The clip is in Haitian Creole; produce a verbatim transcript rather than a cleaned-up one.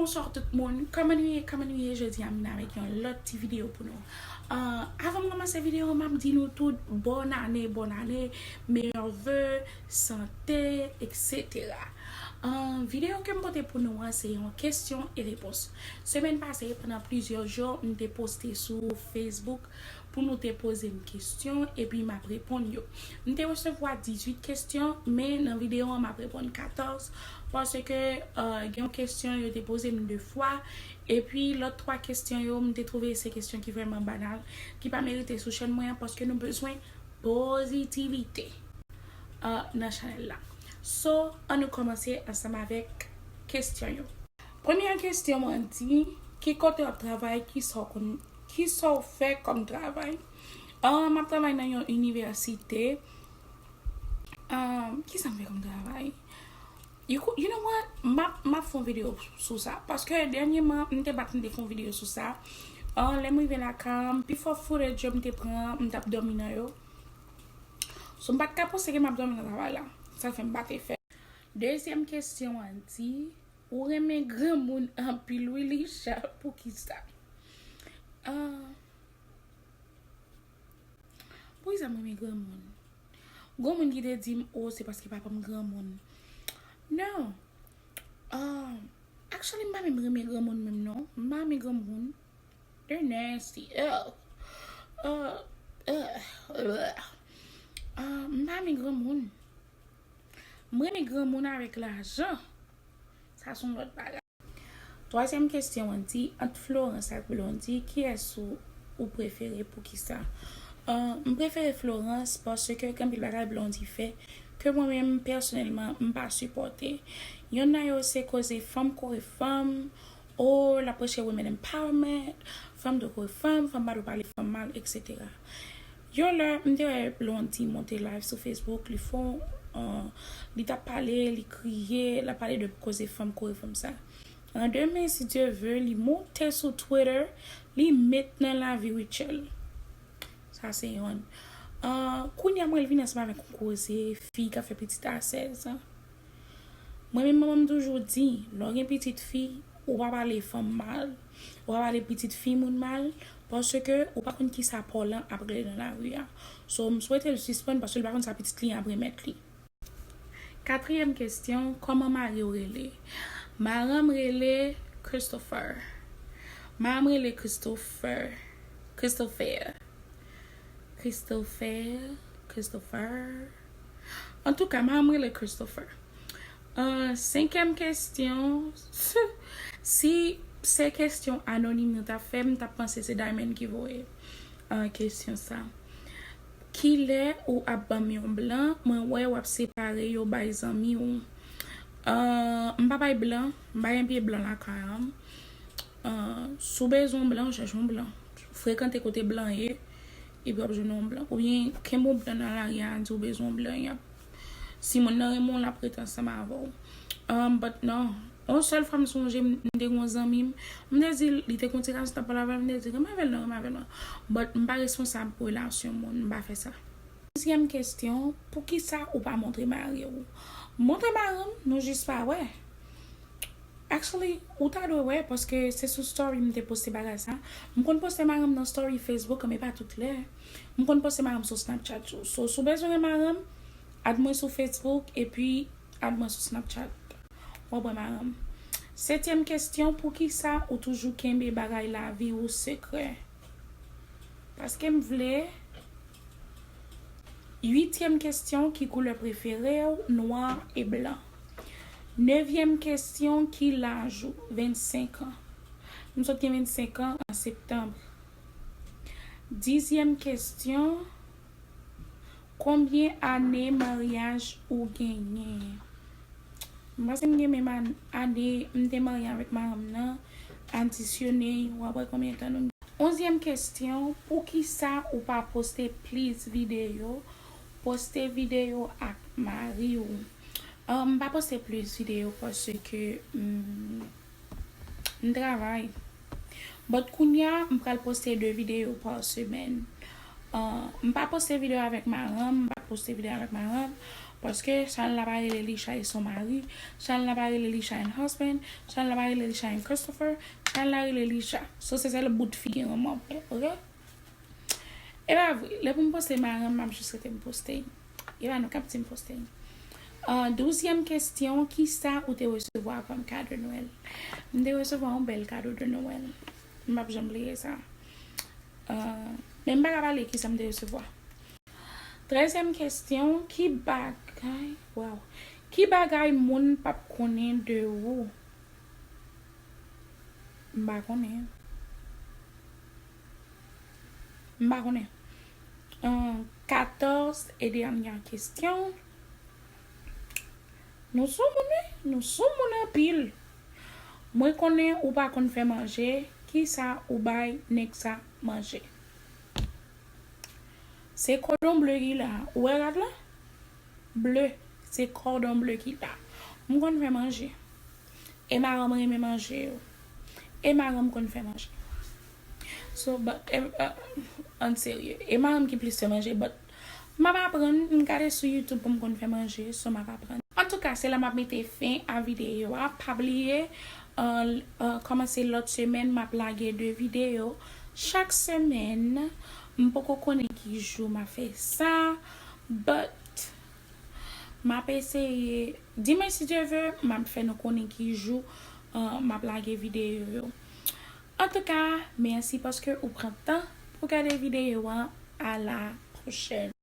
Bonswa tout moun, kòman nou ye, kòman nou ye? Jodi a m vin avèk yon lòt ti videyo pou nou. Uh, avan m kòmanse videyo, m ap di nou tout bòn ane, bòn ane, meyè ve, sante, et cetera. Uh, videyo ke m pote pou nou an, se yon kesyon e repons. Semèn pase, pandan plizyè jou, m te poste sou Facebook pou nou te poze m kesyon, epi m ap reponn yo. M te resevwa dizuit kesyon, men nan videyo an, m ap reponn katòz, paske, uh, gen yon kesyon yo te poze m de fwa, epi lòt twa kesyon yo, m te twouve se kesyon ki vrèman banal, ki pa merite sou chèn mwen an, paske nou bezwen pozitivite, uh, nan chanèl la. So, ann nou kòmanse ansanm avèk kesyon yo. Premyè kesyon mwen di, ki kote w ap travay, ki sa w konn, ki sa w fè kòm travay? Ah, m ap travay nan yon inivèsite. Ah, ki sa m fè kòm travay? You, cou- you know what? M ap, m ap fè yon videyo sou sa. Paske dènyèman, m te bat m te fè yon videyo sou sa. Ah, lè m rive lakay, m pi fò footage yo m te pran, m t ap dòmi nan yo. So, m pa t ka panse ke m ap dòmi nan travay la. Sa fè m pa te fè. Dezyèm kesyon an di, ou renmen granmoun anpil wi Lisha, poukisa? Ah, poukisa m renmen granmoun? Granmoun ki te di m, oh, se paske papa m granmoun. No. Ah, actually, m pa menm renmen granmoun menm non. M pa renmen granmoun. They're nasty. Ugh. Uh, ugh. Ugh. Ah, m pa renmen granmoun. M renmen granmoun avèk lajan. Sa se yon lòt bagay. Twazyèm kesyon an di, ant Florence ak Blondy, kiyès ou, ou prefere, poukisa? Ah, m prefere Florence paske gen anpil bagay Blondy fè ke mwen menm pèsonèlman m pa sipòte. Yonn nan yo se koze fanm kore fanm, oh, l ap preche women empowerment, fanm dwe kore fanm, fanm pa dwe pale fanm mal, et cetera. Yon lè, m te wè Blondy monte live sou Facebook, li fè yon, uh, li t ap pale, li kriye, l ap pale de koze fanm kore fanm sa. An demen, si Dye ve, li monte sou Twitter, li met nan lavi Rutshelle. Sa se yonn. Ah, kounye a mwen vin ansanm avèk yon koze fi k ap fè pitit a sèz an. Mwen menm manman m toujou di, lè w gen pitit fi, ou pa pale fanm mal, ou pa pale pitit fi moun mal, paske ou pa konn kisa pa w lan ap regle nan lari a. So, m swete l sispann paske l pa konn sa pitit li ap remèt li. Katriyèm kesyon, kòman mari w rele? Mari m rele Christopher. Mari m rele Christopher. Christopher. Christopher. Christopher. Antouka, mari m rele Christopher. Ah, senkyèm kesyon. Si se kesyon anonim nou t ap fè, m t ap panse se Diamond ki voye, ah, kesyon sa. Kilè ou ap ban m yon blan? Mwen wè w ap separe yo bay zanmi w. Ah, m pa bay blan, m pa gen pye blan lakay an. Ah, si w bezwen yon blan, chèche yon blan. Frekante kote blan ye, epi w ap jwenn yon blan. Oubyen kenbe yon blan nan lari a, di w bezwen yon blan, y ap, si moun nan renmen w, l ap ret ansanm avè w. Um, but non, yon sèl fwa m sonje m, m te gen yon zanmi m, m te di l, li te gen yon ti gason, t ap pale avè l, m te di l, renmen avè l non, renmen avè l non. But m pa responsab pou relasyon moun, m pa fè sa. Onzyèm kesyon, poukisa ou pa montre mari w? Montre mari m, nou jis pa wè. Actually, ou ta dwe wè, paske se sou story m te poste bagay sa. M konn poste mari m nan story Facebook, men pa tout lè. M konn poste mari m sou Snapchat tou. So, si w bezwen wè mari m, add mwen sou Facebook, epi add mwen sou Snapchat. W ap wè mari m. Setyèm kesyon, poukisa ou toujou kenbe bagay lavi w sekrè? Paske m vle. Uityèm kesyon, ki koulè prefere w? Nwa e blan. Nevyèm kesyon, ki laj ou? Vennsenk an. M sot gen vennsenk an an septanm. Dizyèm kesyon, konbyen ane maryaj ou genyen? M panse m gen menm an-, ane m te marye avèk mari m nan, adisyone, w ap wè konbyen tan nou. Onzyèm kesyon, poukisa ou pa poste plis videyo? Poste videyo ak mari w. Ah, m pa poste plis videyo paske, mm, m travay. But kounye a, m pral poste de videyo pa semèn. Ah, m pa poste videyo avèk mari m, m pa poste videyo avèk mari m, Paske chanèl la pa rele Lisha et son mari, chanèl la pa rele Lisha and husband, chanèl la pa rele Lisha and Christopher, chanèl la rele Lisha. So se sèl bout figi an m ap wè, oke? E pa vre, lè pou m poste marenn m, m ap jis rete m poste. E pa nou k ap di m poste. Ah, douzyèm kesyon, kisa ou te resevwa kòm kado Nwèl? M te resevwa yon bèl kado de Nwèl. M p ap janm bliye sa. Ah, men m pa ka pale kisa m te resevwa. Trèzyèm kesyon, ki bagay, waw, ki bagay moun p ap konnen de ou? M pa konnen. M pa konnen. Ahn, katòz e dènye kesyon. Nou soumoun, wi. Nou soumoun anpil. Mwen konnen ou pa konn fè manje. Kisa ou bay nèg sa manje? Se kòdon ble ki la. Ou wè rad la? Ble. Se kòdon ble ki la. M konn fè manje. E madanm renmen manje yo. E madanm konn fè manje. So, but, eh, eh, an serye. E madanm ki plis fè manje, but m ap aprann, m gade sou YouTube pou m konn fè manje, so m ap aprann. Antouka, se la m ap mete fen a videyo a. Pa bliye, eh, eh, kòmanse lòt semèn, m ap lage de videyo chak semèn. M poko konnen ki jou m ap fè sa, but m ap eseye. Dimanch, si Dye vle, m ap fè nou konnen ki jou, eh, m ap lage videyo yo. Antouka, mèsi paske ou pran tan pou gade videyo an. À la prochaine.